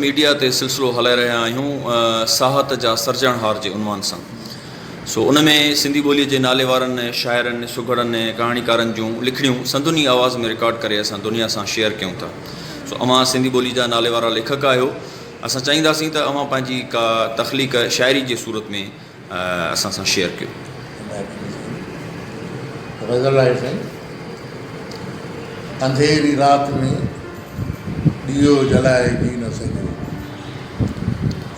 Media تي سلسلو هلائي رهيا آهيون ساهت جا سرجڻهار جي عنوان سان سو ان ۾ سنڌي ٻوليء جي نالي وارن شاعرن، سگهڙن، ڪهاڻيڪارن جون لکڻيون سندن ئي آواز ۾ رڪارڊ ڪري اسان دنيا سان شيئر ڪيون ٿا سو اوهان سنڌي ٻولي جا نالي وارا ليکڪ آهيو اسان چاهينداسين ته اوهان پنهنجي ڪا تخليق شاعري جي صورت ۾ اسان سان شيئر ڪيو. غزل آهي سائين. انڌيري رات ۾ ڏيئو جلائي جي نه سگهيو.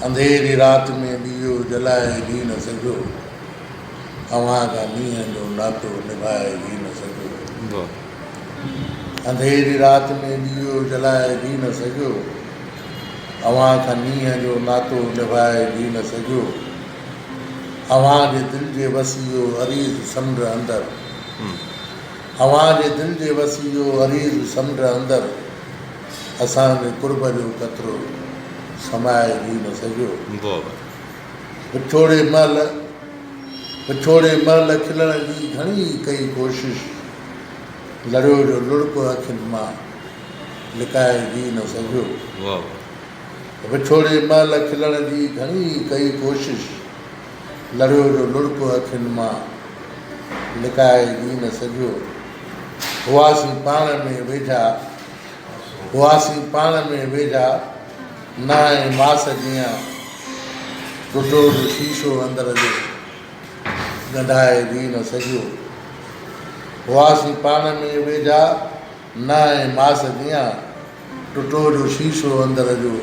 انڌيري رات ۾ ڏيئو جلائي جي نه سگهيو. اوهان کان نينهن جو ناتو نڀائي جي نه سگهيو. انڌيري رات ۾ ڏيئو جلائي جي نه سگهيو. اوهان کان نينهن جو ناتو نڀائي جي نه سگهيو. اوهان جي دل جي وسيعو عريض سمنڊ اندر. اوهان جي دل جي وسيعو عريض سمنڊ اندر. اسان جي قرب جو قطرو سمائي جي نه سگهيو. وڇوڙي مهل وڇوڙي مهل کلڻ جي گهڻي ڪئي ڪوشش. لڙيو جو لڙڪ اکين مان. لڪائي جي نه سگهيو. وڇوڙي مهل کلڻ جي گهڻي ڪئي ڪوشش، لڙيو جو لڙڪ اکين مان لڪائي جي نه سگهيو. هئاسين پاڻ ۾ ويجها، هئاسين پاڻ ۾ ويجها، نهن ۽ ماس جيان، ٽٽو جو شيشو اندر جو ڳنڍائي جي نه سگهيو. هئاسين پاڻ ۾ ويجها. نه ۽ ماس جيان ٽٽو جو شيشو اندر جو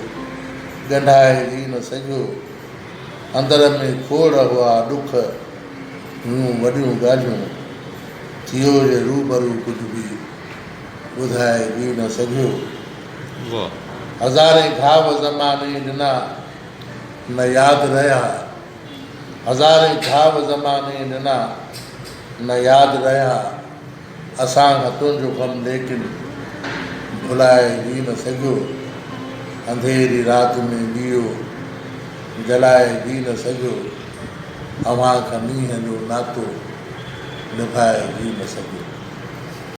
ڳنڍائي جي نه سگهيو. اندر ۾ کوڙ هئا ڏک هيون وڏيون ڳالهيون ٿيو جي روبرو ڪجهه به ٻڌائي جي نه سگهيو. هزارين گهاو زماني ڏنا نه ياد رهيا هزارين گهاو زماني ڏنا نه ياد رهيا. اسان کان تنهنجو غم ليڪن ڀلائي جي نه سگهيو. انڌيري رات ۾ ڏيئو جلائي جي نه سگهيو. اوهان کان نينهن جو ناتو نڀائي جي نه سگهيو.